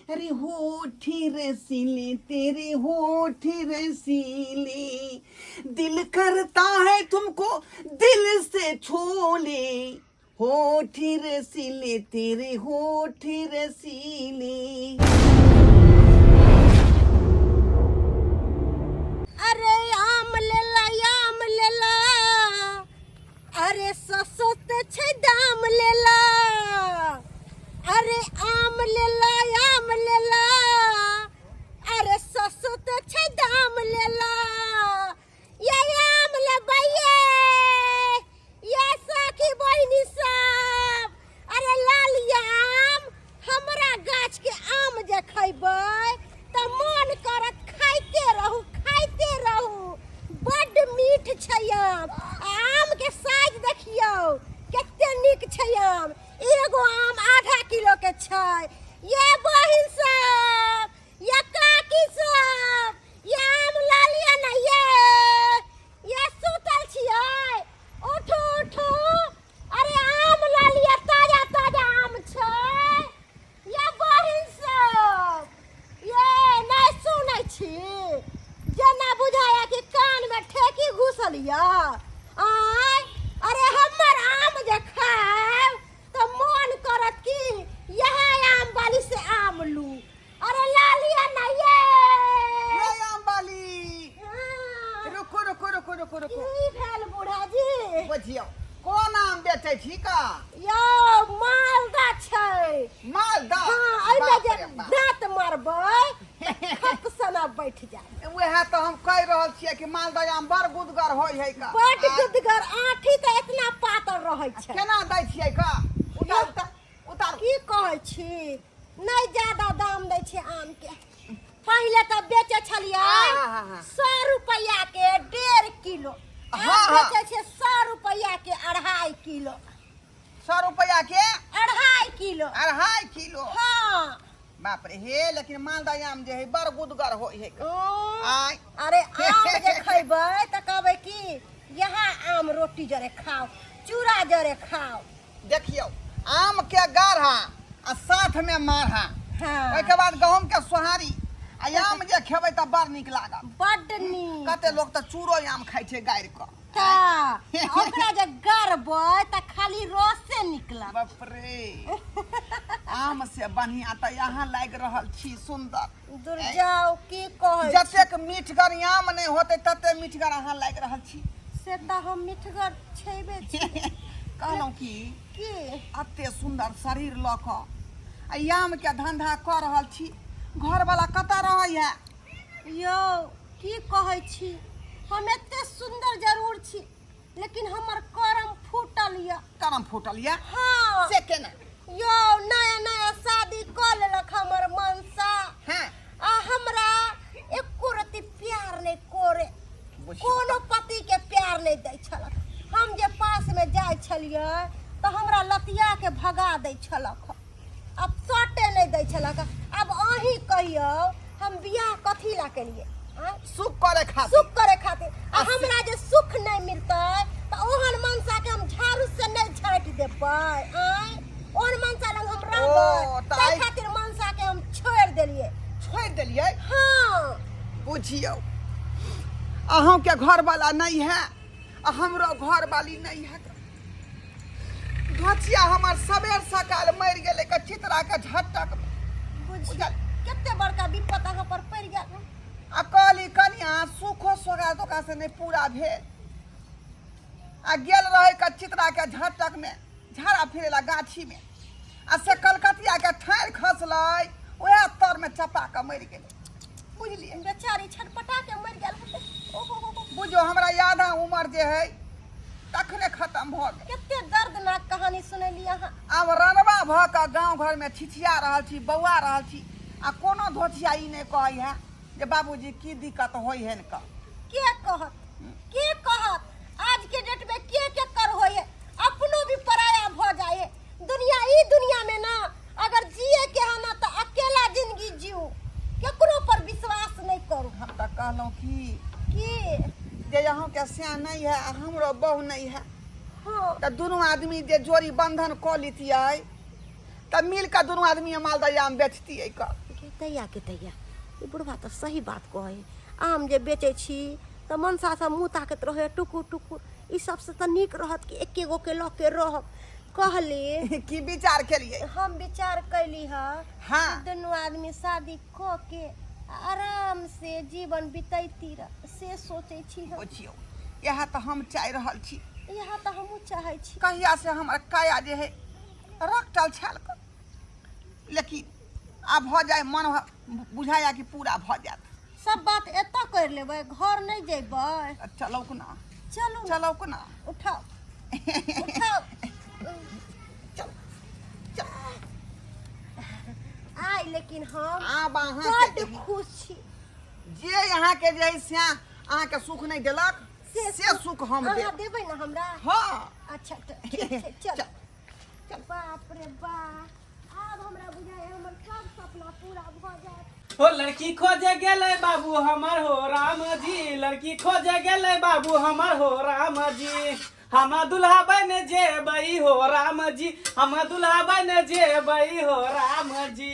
अरे होठ रसीले तेरे होठ रसीले, दिल करता है तुमको दिल से छोले, होठ रसीले तेरे होठ रसीले। अरे आम लेला, आम लेला, अरे सस्ते छै दाम लेला। अरे आम लेला, आम लेला, अरे सस्ते छै दाम लेला। ये आम लेबै ये, ये सखी बहिनी सब। अरे लाल आम, हमरा गाछ के आम जे खैबै तऽ मन करत खाइते रहू, खाइते रहू। बड्ड मीठ छै आम। आम के साइज देखियौ कते नीक छै आम। एगो आम आधा किलो के छै। ये बहिन सब, ये काकी सब, ये आम लऽ लिअ ने। ये सुतल छियै? उठू उठू, अरे आम लऽ लिअ, ताजा ताजा आम छै। ये बहिन सब, ये नहि सुनै छी? जेना बुझाया कि कानमे ठेकी घुसल यऽ। आँय, अरे हमर आम जे खायब तऽ मोन करत कि इएह आम वाली से आम लू। अरे लऽ लिअ ने ये। ये आम वाली। हाँ। रुको रुको रुको रुको रुको। की भेल बूढ़ा जी? बुझियौ, कोन आम बेचै छी का? यौ, मालदा छै। मालदा? हाँ, एहिमे बाप जे रे बाप। दाँत मारबै खप सना बैठ जायत। उएह तऽ हम कहि रहल छियै कि मालदा आम बड़ गुदगर होइ है का। बड गुदगर, आँठी तऽ एतना पातर रहै छै। केना दै छियै का? उतार उतार उतार। की कहै छी, नहि ज्यादा दाम दै छै आम के। पहिले तऽ बेचै छलियै हाँ, हाँ, हाँ। 100 रुपैआ के 1.5 किलो। आब हाँ, हाँ। बेचै छियै 100 रुपैआ के 2.5 किलो। 100 रुपैआ के 2.5 किलो। 2.5 किलो? हाँ। बाप रे, हे लेकिन मालदा आम जे है बड़ गुदगर होइ है। आय। अरे आम जे खैबै तऽ कहबै कि यहाँ आम रोटी जरे खाओ, चूड़ा जरे खाओ। देखियौ, आम के गाढ़ा आ साथ में माढ़ा। हाँ। ओहिके बाद गहूम के सोहारी आ आम जे खेबै तऽ बड़ नीक लागत। बड्ड नीक। कते लोक तऽ चूरो आम खाइ छै गाड़ि कऽ। तऽ ओकरा जे गरबै तऽ खाली रसे निकलत। बाप रे, आम से बढ़िया तऽ यहाँ लागि रहल छी सुन्दर। दूर जाउ, की कहै छी? जतेक मीठगर आम नहि होतै तते मीठगर अहाँ लागि रहल छी। से तऽ हम मीठगर छेबे छी। कहलहुँ की? की? एते सुन्दर शरीर लऽ कऽ आ आमके धंधा कऽ रहल छी, घरवला कतऽ रहैए? यौ, की कहै छी, हम एते सुन्दर जरूर छी लेकिन हमर करम फूटल यऽ। करम फूटल यऽ? हाँ। से केना? यौ, नया नया शादी कऽ लेलक हमर मनसा। आ हमरा एको रत्ती प्यार नहि करे। बुझियौ। कोनो पति के प्यार नहि दै छलक। हम जे पास में जाइ छलियै तऽ हमरा लतिया के भगा दै छलक, अब सटे नहि दै छलक। आब अहीं कहियौ, हम बियाह कथी ला केलियै? आँय? सुख करे खातिर। सुख करे खातिर। आ हमरा जे सुख नहि मिलतै तऽ ओहन मनसा के हम झाड़ू से नहि छाँटि देबै? आँय, ओहन मनसा लग हम रहबै? ओ, तऽ ताहि खातिर मनसा के हम छोड़ि देलियै। छोड़ि देलियै? हाँ। बुझियौ, अहूँके घरवाला नहि है आ हमरो घरवाली नहि है। धोचिया हमर सबेर सकाल मरि गेलै के चितरा के झटक में। बुझियौ, बुझल। कते बड़का विपत अहाँ पर पड़ि गेल। आ कहली कनिया सुखो सोगा धोखा से नहि पूरा भेल आ गेल रहे के चितरा के झटक में झाड़ा फिरेला गाछी में, आ से कलकतिया के ठाढ़ि खसलै, ओएह तर में चपा के मरि गेलै। बुझलियै? बेचारी छटपटा के मरि गेल हेतै। ओहो हो हो। बुझो, हमरा आधा उमर जे है तखने खत्म भऽ गेल। कते दर्दनाक कहानी सुनेली अहाँ। आब रनबा भऽ कऽ गाँव घरमे छिछिया रहल छी, बौआ रहल छी, आ कोनो धोथिया ई नहि कहै है जे बाबूजी की दिक्कत होइ हेन कऽ। के कहत, के कहत? आज के डेट में के के कर होय है, अपनो भी पराया भ जाए है। दुनिया, ई दुनिया में ना अगर जिए के है ना तो अकेला जिंदगी जीऊ, केकरो पर विश्वास नहीं करू। हम तऽ कहलहुँ की की? जे अहाँके स्याह नहि है आ हमरो बहु नहि है। हाँ। तऽ दुनू आदमी जे जोड़ी बंधन कऽ लितियै तऽ मिल कऽ दुनू आदमी मालदह आम बेचतियै कऽ। गे दैया के दैया ई बुढ़बा तऽ सही बात कहै आम जे बेचै छी तऽ मनसा सब मुँह ताकैत रहै टुकुर टुकुर ई सबसँ तऽ नीक रहत कि एके गो के लऽ के रहब कहली की विचार केलिए हम विचार कैली हँ हाँ दुनू आदमी शादी कऽ के आराम से जीवन बितैती रह से सोचै छी हम बुझियौ इएह तऽ हम चाहि रहल छी इएह तऽ हमहूँ चाहै छी कहिया से हमर काया जे है रखटल छल लेकिन आब भऽ जाय मन बुझाया कि पूरा भऽ जायत सब बात एतऽ करि लेबै घर नहि जेबै चलौ कोना चलू ने, चलौ कोना उठाउ उठाउ चल चल आइ लेकिन हम आब अहाँके बड्ड खुश छी जे अहाँके जे है से अहाँके सुख नहि देलक से सुख हम अहाँ देब देबै ने हमरा हाँ अच्छा तऽ ठीक छै चल चल बाप रे बा आब हमरा बुझाइए हमर सब सपना पूरा भऽ जायत हो लड़की खोजे गेलै बाबू हमर हो राम जी लड़की खोजे गेलै बाबू हमर हो राम जी हम दुल्हा बन जेबै हो राम जी हम दुल्हा बन जेबै हो राम जी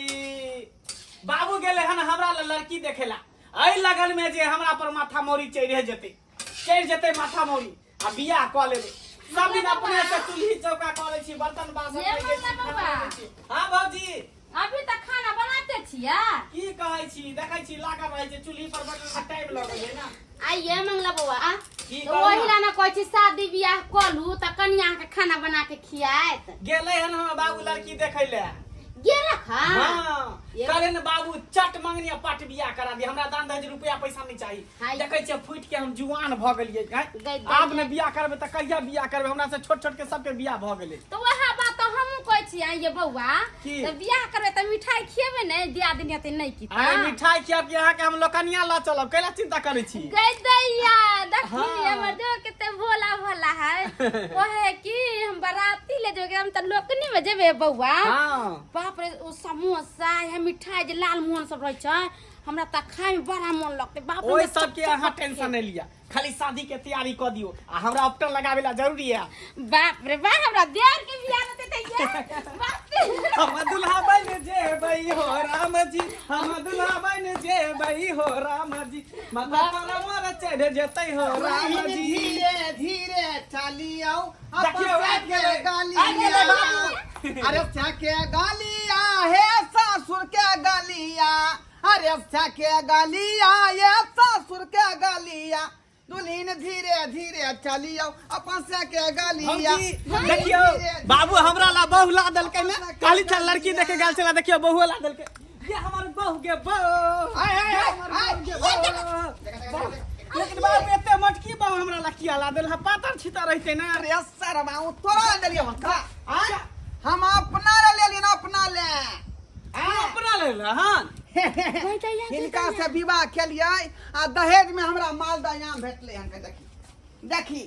बाबू गेलै हन हमरा लए लड़की देखेला एहि लगन में जे हमरा पर माथा मौरी चढ़ि जेतै चढ़ि जेतै माथा मौरी आ बियाह कऽ लेबै सब दिन अपने से चूल्ही चौका कऽ लै छी बर्तन बासन ये धोइ दै छी, मंगला खाना बाबा। बनबै छी। हाँ भौजी अभी तक खाना बनाते छियै की कहै छी देखै छी लागल रहै छै चूल्ही पर बनबै टाइम लगै छै ने आइए मंगला बौआ की तऽ कहू ओहि ना? ला ने कहै छी शादी बियाह कऽ लू तऽ कनिया के खाना बना के खियाएत गेलै हन हमर बाबू लड़की देखै ले गेलक हँ हाँ कहले ने बाबू चट मंगनी आ पट बियाह करा दी हमरा दान दहेज रुपया पैसा नहीं चाही हाँ। देखै छियै फूटि के हम जुआन भऽ गेलियै आँय? गई आब ने बियाह करबै तऽ कहिया बियाह करबै हमरा से छोट छोट के सबके बियाह भऽ गेलै तऽ वएह बात तऽ हमहूँ कहै छी आइए बौआ की? तऽ बियाह करबै तऽ मिठाई खिएबै ने दियादिनी हेतै नहि की अरे मिठाई खियाब कि अहाँके हम लोकनिया लऽ चलब कैला चिंता करै छी गई दैया देखी हाँ। हमर देव कते भोला भोला है कहे कि हम बराती ले जेबै हम तऽ लोकनी में जेबै बौआ हाँ बाप रे ओ समोसा है मिठाई जे लाल मोहन सब रहै छै हमरा तऽ खाय में बड़ा मन लगतै बाप रे ओहि हमरा सबके अहाँ टेंशन नहि लिअ खाली शादी के तैयारी कऽ दियौ आ हमरा उपटन लगाबे ला जरूरी है बाप रे बा हमरा देवर के बियाह रहतै तऽ ये बाप रे हम दुल्हा बन जेबै हो राम जी हम दुल्हा बन जेबै हो राम जी माथा पर मोर चढ़ जेतै हो राम जी धीरे धीरे चलियो देखियौ, आबि गेलै। आबि गेलै बाबू। अरे के गालिया हे ससुर के गालिया अरे के गालिया ये ससुर के गालिया दुल्हन धीरे धीरे चलियो अपन से के गालिया भौजी, देखियौ बाबू हमरा ला बहु ला देलकै ने कहली छल लड़की देखे गेल छला देखियौ बहु ला देलकै ये हमर बहु के बहु आय, आय, आय, हमर आय। बहु के बहु। लेकिन बाबू एते मोटकी बहु हमरा ला किया ला देल पातर छितर रहते ने अरे सरवा उ तोरा लेलियो हन का आय? हम अपना ले लेलियन अपना ले तू अपना ले ले हन हिनका से विवाह केलियै आ दहेज में हमरा मालदह आम भेटलै हन देखी देखी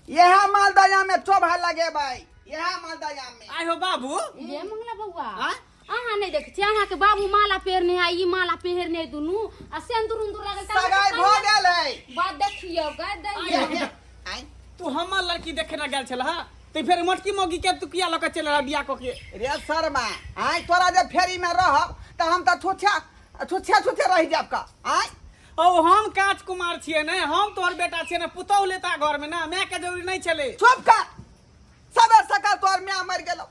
इएह मालदह आम में चोभा लगेबै इएह मालदह आम में आइ हो बाबू ये मंगला बौआ आँय? अहाँ नहि देखै छियै अहाँके बाबू माला पहिरने है ई माला पहिरने है दुनू आ सिन्दूर उन्दूर लागल तऽ सगाई भऽ गेल है बात देखियौ गे दैया आँय? तू हमर लड़की देखे ना गेल छल हा ते फेर मोटकी मौगी के तू किया लऽ के चल रहा बियाह कऽ के रे शर्मा आँय तोरा जे फेरी में रहब तऽ हम तऽ छुछा छुछे छुछे रहि जायब का आँय ओ हम कांच कुमार छियै ने हम तोहर बेटा छियै ने पुतहु लेता घर में ना माय के जरूरी नहीं छलै चुप कर सबेर सकाल तोहर माय मरि गेलौ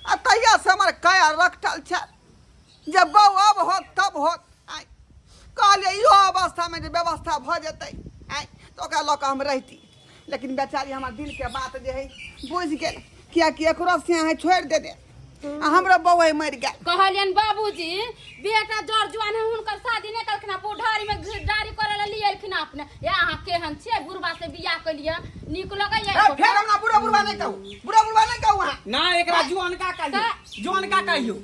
आ तहिया से हमर काया रखटल छल जे बौ अब होत तब होत आँय कहलियै इहो अवस्थामे जे व्यवस्था भऽ जेतै आँय तऽ ओकरा लऽ कऽ हम रहिती लेकिन बेचारी हमर दिलके बात जे है बुझि गेल किएकि एकरो से अहाँ छोड़ि देने आ हमरो बौआ मरि गेल कहलियनि बाबूजी बेटा जर जुआन है हुनकर शादी नहि करलखिन आ बुढ़ारी में घिरदारी करे ला लिए एलखिन अपने या अहाँ केहन छियै बुढ़बा से बियाह केलियै नीक लगैया ए, फेर हमरा बुढ़ा बुढ़बा नहि कहू बुढ़ा बुढ़बा नहि कहू अहाँ ना एकरा जुआन का कहियो जुआन का कहियो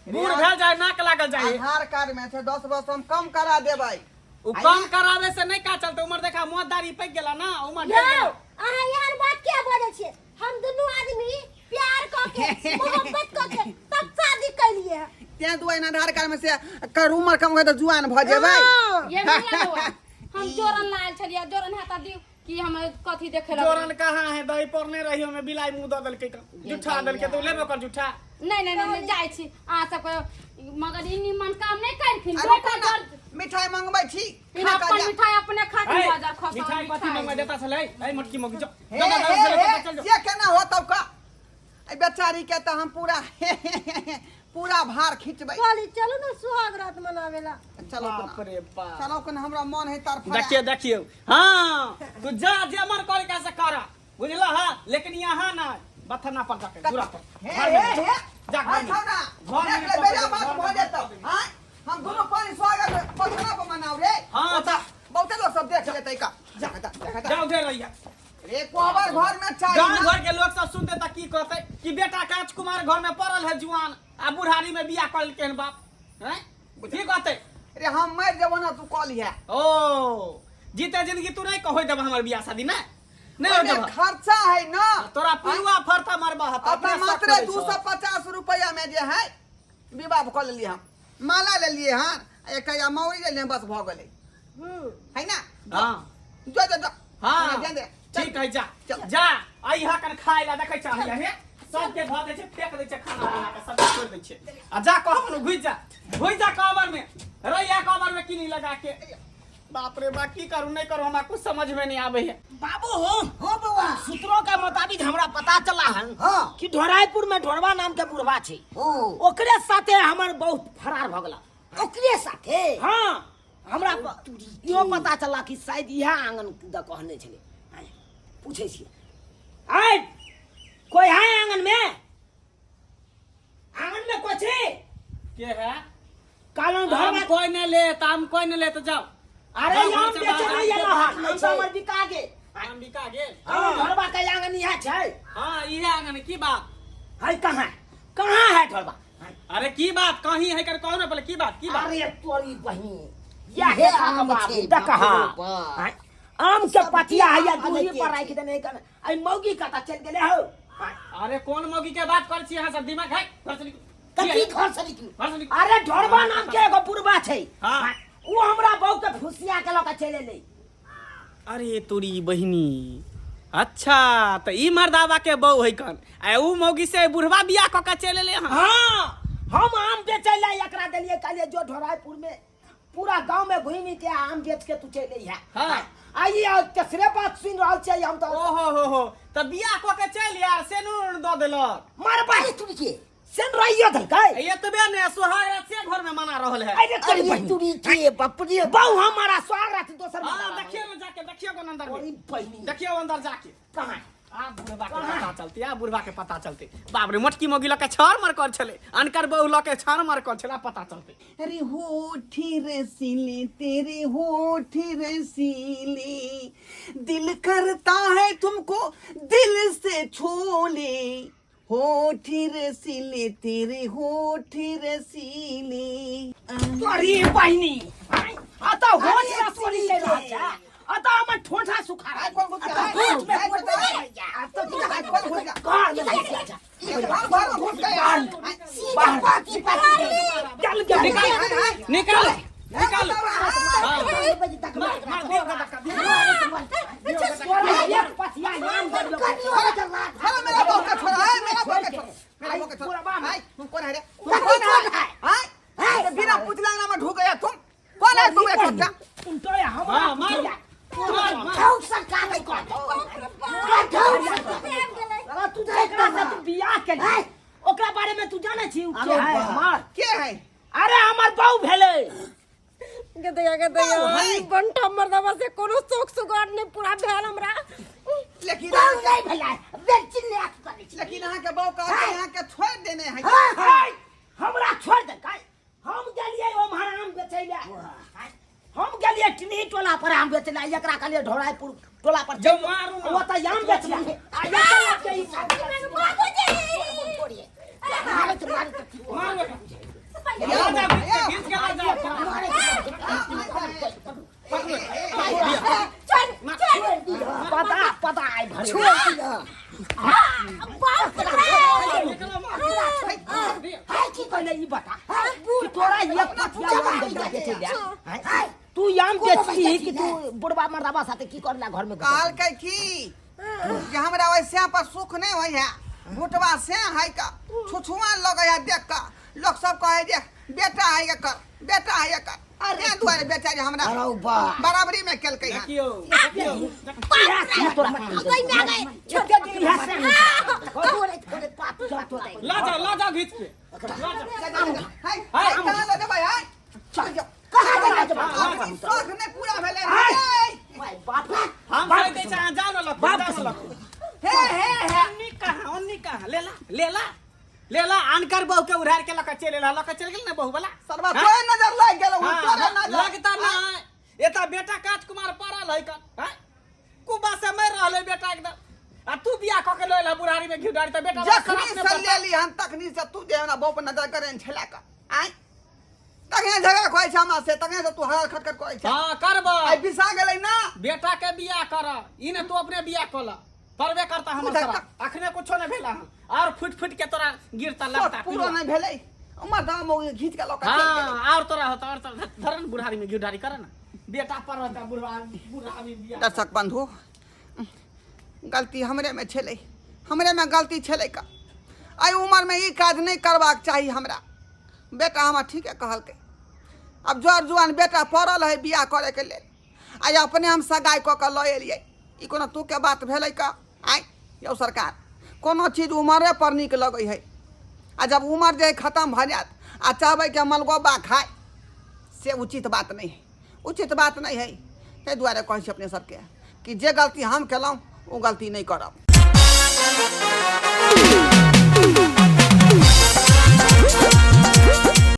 बूढ़ भेल जाय नाक लागल जाय आधार कार्ड में छै 10 वर्ष हम कम करा देबै ओ कम करावे से नहीं का चलते उम्र देखा मौत दाढ़ी पक गेला ना उम्र ढेर यौ गेला। अहाँ एहन बात किया बजै छियै हम दुनू आदमी प्यार कऽ के मोहब्बत कऽ के तब शादी केलिए हँ। तें दुआरे आधार कार्ड में से कर उम्र कम होय तऽ जुआन भऽ जेबै हँ। ये मंगला बौआ हम जोरन लायल छलियै जोरन हेता दियौ कि हम कथी देखे लग जोरन कहाँ है दही पड़ने रही हमें बिलाई मुंह दऽ देलकै तऽ जुठा देलकै तऽ लेबे ओकर जुठा नहीं नहीं नहीं, नहीं जाइ छी अहाँ सबके मगर ई निमन काम नहीं कर लेलखिन आ बेटा रुकू ना, जर मिठाई मंगबै छी इन खा कऽ अपन जा। मिठाई अपने खातिर है, बाजार खसा मिठाई कथी मंगवा देता छलै है मोटकी मोगी जो हे जो हे हे चल जो से केना होतौ का एहि बेचारी के तऽ हम पूरा पूरा भार खींचबै कहली चलू ना सुहाग रात मनावेला चलो बाप रे बाप चलो कन हमरा मन है तरफ देखियो देखियो हाँ तू जा जे मन करे कैसे कर बुझला हा लेकिन यहाँ ना बथना पर जाके दूरा पर हे घर में हे हे जा घर में। छौड़ा घर में देख ले पकड़ बेजा ले, बात घर भऽ में जेतौ पकड़ ले। आँय हम दुनू पानी स्वागत पथरा पर मनाउ रे हाँ, ओतऽ बहुते लोग सब देख लेतै का जा जा जा जा। जाओ उधर रहिया रे कोहबर घर में चाही गांव ना। घर के लोग सब सुनते त की कहते कि बेटा कांच कुमार घर में पड़ल है जुआन आ बुढ़ारी में बियाह कर लेलकै हन बाप हैं की कहते रे हम मरि जेबो ना तू कऽ लिहे ओ जीते जिंदगी तू नहीं कहो देब हमर बियाह शादी ना नहीं हो ओहिमे देब खर्चा है ना तोरा पुरुआ फरता मरबा हता अपना मात्र 250 रुपया में जे है विवाह कऽ लेलियै हम माला लेलियै हन आ एकटा या मौरी लेलियै बस भऽ गेलै है ना हां जो जो जो हां हमरा ध्यान दे चल। ठीक है जा चल। जा अइहा कन खाय ला देखै छ हे सबके धऽ दै छै फेंक दै छै खाना बना के सबके छोड़ि दै छै आ जा कहब ने घुसि जा घुसि जा कबर में रहिया कबर में किनी लगा के बाप रे बा की करू नहीं करू हमरा कुछ समझ में नहीं आवे है बाबू हो हाँ बउआ सूत्रों के मुताबिक हमरा पता चला है हाँ। कि ढोरायपुर में ढोरवा नाम के बुढ़वा छै ओ ओकरे साथे हमर बहुत फरार भ गेला ओकरे साथे हाँ हमरा इहो पता चला कि शायद इएह आंगन द कहने छलै आँय, पूछै छियै आय कोई है आंगन में आंगन में कोई छै के है कालन आम ढोरवा कोई नहीं ले त आम कोई नहीं ले तो जाओ अरे जाओ, आम घर से बेचे बाहर, नहीं आम एलो हन नहीं आम छै। हमर बिका गेल आम बिका गेल कालन ढोरवा के आंगन इएह छै हाँ इहे आंगन है, की बात है कहाँ कहाँ है ढोरवा अरे की बात कहीं है कर कहो ना पहले की बात की बात अरे तोरी बहिन या हे हे आम आम छै, छै देखा बाप रे बाप। आम के पतिया है या आम दूरी के पर छै। राखि देने कन आई मौगी कता चल गेले हो अरे कौन मौगी के बात कर छी अहाँ सब दिमाग है घर से निकल कथी घर से निकलू घर से निकल अरे ढोरबा नाम के एगो बुढ़बा छै हाँ। उ हमरा बहू के फुसिया के लऽ के चलि एलै अरे तोरी बहिनी अच्छा तो ई मर्दावा के बहू है कन आ ऊ मौगी से बुढ़वा बियाह क के चल एले हन हाँ हम आम बेचै लए एकरा देलियै कहलियै जो ढोरायपुर में पूरा गांव में घूमि के आम बेच के तू चलि अइहे हाँ। आ ई आ तेसरे बात सुनि रहल छियै हम तऽ ओहो हो हो त बियाह क के चल यार से नून द देलक मरबा तुरी के सेन रहियो देलकै एतबे ने सोहाग रात से घर में मना रहल है अरे तोरी अरे बहिन तुरी के बाप रे बहु हमारा स्वाग रात दोसर हाँ देखियो ना जाके देखियो कोन अंदर तोरी में बहिन देखियो अंदर जाके कहाँ आ बुढ़बा के पता चलते आ बुढ़बा के पता चलते बाप रे मोटकी मोगी लके छाड़ मार कर छले अनकर बहू लके छाड़ मार कर छले आ पता चलते अरे होठी रसीले तेरे होठी रसीले दिल करता है तुमको दिल से छोले होठी रसीले तेरे होठी रसीले तोरी बहिनी अतः होठ रसोली चलि रहल छै अतः हमर ठोंठा सुखा आइ रहल कोन घुस गया? होठ में आइ कोन कोन घुस गया? अतः आइ कोन घुस गया? घर में घुस गया ये घर घर में घुस गया। बाहर पाती पाती चल गया निकाल निकाल निकाल हाँ। बजे तक मार मार दियो का धक्का दियो तोरा एक पथिया नाम दे छोड़ो मेरा बहू का छोड़ो, आय मेरा बहू का छोड़ो, मेरा बहू का छोड़ो। आय, तुम कौन है रे? तुम कौन है? आय, अरे बिना पूछले अंगना में ढुक गया तुम कौन है तुम ये छोटा उनटो या हमरा हाँ, मार। मार मार ठौक सरकार नहीं कर अरे तू एकरा से तू बियाह के ओकरा बारे में तू जानै छी उ के है हमार के है अरे हमर बहू भेलै गदैया गदैया बाऊ है। ई बंटा मर्दवा से कोनो शौक सुगार नहीं पूरा भेल हमरा लेकिन बहू नहीं भला बेची ले आके करै छी लेकिन अहाँ के बहू कहलकै अहाँ के छोड़ देने है हाय, हमरा छोड़ दे काय हम गेलियै ओम्हर आम बेचै ले हम गेलियै टिनही टोला पर आम बेचै ले एकरा कहलियै ढोरायपुर टोला पर जब मारू ना। ओतऽ आम बेचलै आ एतऽ के ई बाबूजी छोड़िए मारे तो मारे तो मार एकरा। ला जा, घींच के ला जा। चल चल पता पता आइ भरे छोड़ दिया बाप रे एकरा मार। हाय की कहले ई बता कि तोरा एक पथिया आम बेचै बेचै ले हाय, तू आम बेचती कि तू बुढ़बा मर्दाबा साथे की करला घर में कहलकै की जे हमरा ओहि पर सुख नहि होइ है भुटवा से है का छुछुआ लगै है देख कऽ लोक सब कहै जे बेटा है एकर, बेटा है एकर। अरे दुआरे बेचारी हमरा अरे बा बराबरी में केलकै हन। देखियौ, देखियौ। तोरा काम गई मैं गई। एते दिन इएह से थोड़े थोड़े पापी तोरा। ला जाओ, ला जाओ घीच के। ला जाओ। हाय, हाय, कहाँ लऽ जेबै, हाय? चल जाओ। कहाँ जेबै? अखनी शौख नहि पूरा भेलै। हे, बाप रे। हम कहि दै छी, अहाँ जाउ ने लखू, बाप जाउ ने लखू। हे, हे, हे। ओन्नी कहाँ, ओन्नी कहाँ? लेला, लेला, लेला। अनकर बहू के उधार के लऽ के चलि एला, लऽ के चलि गेल ने बहू वाला। सरबा तोरे नजर लागि गेलौ, हाँ, तोरे नजर। लगता ना एता बेटा काज कुमार पड़ल है कन, हैं? कुबा से मरि रहलै बेटा एकदम, आ तू बियाह कऽ के लऽ एलह बुढ़ारी में घी डारी तऽ बेटा जखनी शराब से नहि पड़ता। लेली हन तखनी से तू जे हमरा बहू पर नजर करेन छला का आय, तखने झगड़ा करै छै हमरा से, तखने से तू हर खटखट करै छै। हाँ, करबै। आइ बिसा गेलै ना। बेटा के बियाह कर, ई ने तू अपने बियाह कऽ ल, परबे करता हमर उधर शराब। अखने कुछो नहि भेला हन, और फुट फुट के तोरा गिरता लगता। पूरो नहि भेलै, उमर दाम घीच के लऽ के चलि गेलै। हाँ, और तोरा होता, और तोरा धरन बुढ़ारी में घी डारी कर ना, बेटा पर होता बुढ़ा बुढ़ारी बियाह। दर्शक बंधु, गलती हमरे में छलै, हमरे में गलती छलै का। एहि उमरमे ई काज नहि करबाक चाही हमरा। बेटा हमरा ठीके कहलकै। आब जर जुआन बेटा पड़ल है बियाह करैके लेल, आइ अपने हम सगाइ कऽ के लऽ एलियै। ई कोनो तूके बात भेलै का? आँय यौ सरकार, कोनो चीज उमरे पर नीक लगै है, आ जब उमर जे खतम भऽ जायत आ चाहबै कि हम मलगोबा खाइ, से उचित बात नहि है, उचित बात नहि है। ताहि दुआरे कहै छी अपने सबके कि जे गलती हम केलहुँ ओ गलती नहि करब।